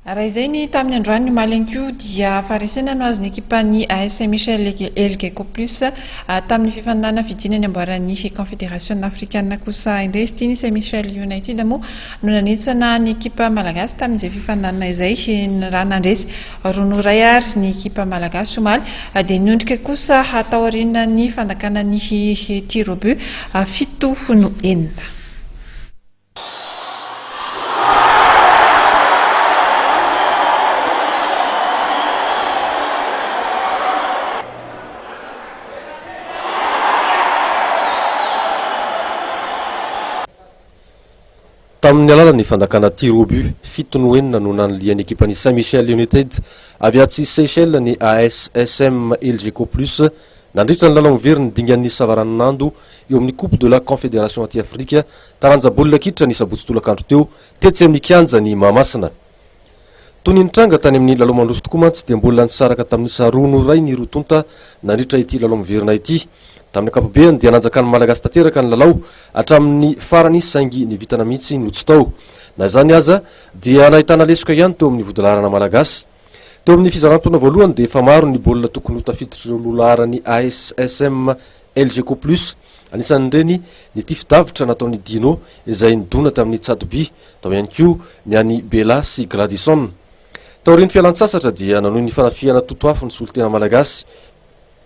Raha izay ny tamin'ny androany, ny omaly ihany koa dia faharesena no azon'ny ekipan'ny AS Saint Michel Elgeco Plus tamin'ny fifaninanana fidinana ny amboaran'ny Kaonfederasiona Afrikana kosa indray izy ity. Ny Saint Michel United moa no nanitsana ny ekipa malagasy tamin'izay fifaninanana izay raha nandresy roa noho iray ary ny ekipa malagasy omaly dia niondrika kosa taorian'ny fandakana ny tirs au but 7 no 6. Tamin'ny alalan'ny fandakana tirs au but 7 no 6 no nanilian'ny ekipan'ny Saint Michel United avy atsy Seychelles ny ASSM Elgeco Plus nandritra ny lalao miveriny dingan'ny savaranonando eo amin'ny Coupe de la Confédération aty Afrika taranja baolina kitra ny sabotsy tolakandro teo tetsy amin'ny kianja ny Mahamasina. Toy ny nitranga tany amin'ny lalao mandroso tokoa mantsy dia mbola nisaraka tamin'ny isa 2 no 1 ny roa tonta nandritra ity lalao miverina ity. Tamin'ny ankapobeany dia nanjakan'ny Malagasy tanteraka ny lalao hatramin'ny farany saingy ny vintana mihitsy no tsy tao. Na izany aza dia nahitana lesoka ihany teo amin'ny vodilaharana malagasy. Teo amin'ny fizaran-taona voalohany dia efa maro ny baolina tokony ho tafiditr'ireo lohalaharan'ny ASSM Elgeco Plus. Anisan'ireny ny tifi-davitra nataon'i Dino izay nidona tamin'ny tsatoby. Tao ihany koa ny an'i Bella sy Gladison. Taorian'ny fialan-tsasatra dia nanohy ny fanafihana totoafo ny solontena malagasy.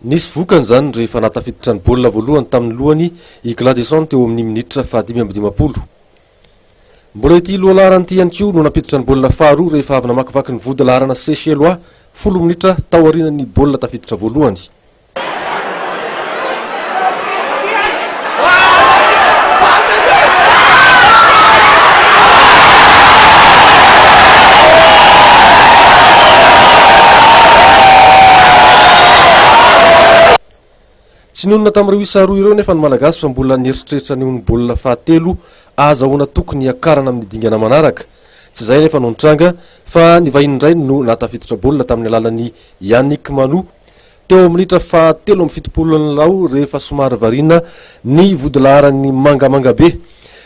Nisy vokany izany rehefa nahatafiditra ny baolina voalohany tamin'ny lohany i Gladison teo amin'ny minitra faha-55. Mbola ity lohalaharana ity ihany koa no nampiditra ny baolina faharoa rehefa avy namakivaky ny vodilaharana Seychellois 10 minitra taorian'ny baolina tafiditra voalohany. Tsy nionona tamin'ireo isa roa ireo nefa ny Malagasy fa mbola nieritreritra ny ho ny baolina fahatelo ahazahoana tokony hiakarana amin'ny dingana manaraka. Tsy izay anefa no nitranga fa ny vahiny indray no nahatafiditra baolina tamin'ny alalan'i Yannick Manu teo amin'ny minitra faha 73 ny lalao rehefa somary variana ny vodilaharan'ny Mangamangabe.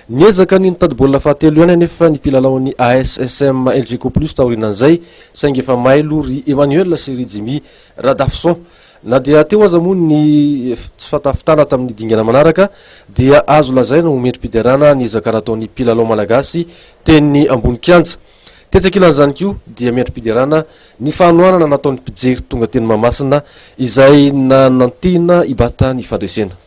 Niezaka ny nitady baolina fahatelo ihany anefa ny mpilalaon'ny ASSM Elgeco Plus taorianan'izay saingy efa mailo ry Emmanuel sy ry Jimmy Radafison. Na dia teo aza moa ny tsy fahatafitana tamin'ny dingana manaraka dia azo lazaina ho mendri-piderana ny ezaka nataon'ny mpilalao malagasy teny ambony kianja. Tetsy ankilan'izany koa dia mendri-piderana ny fanohanana nataon'ny mpijery tonga teny Mahamasina izay nanantena hibata ny fandresena.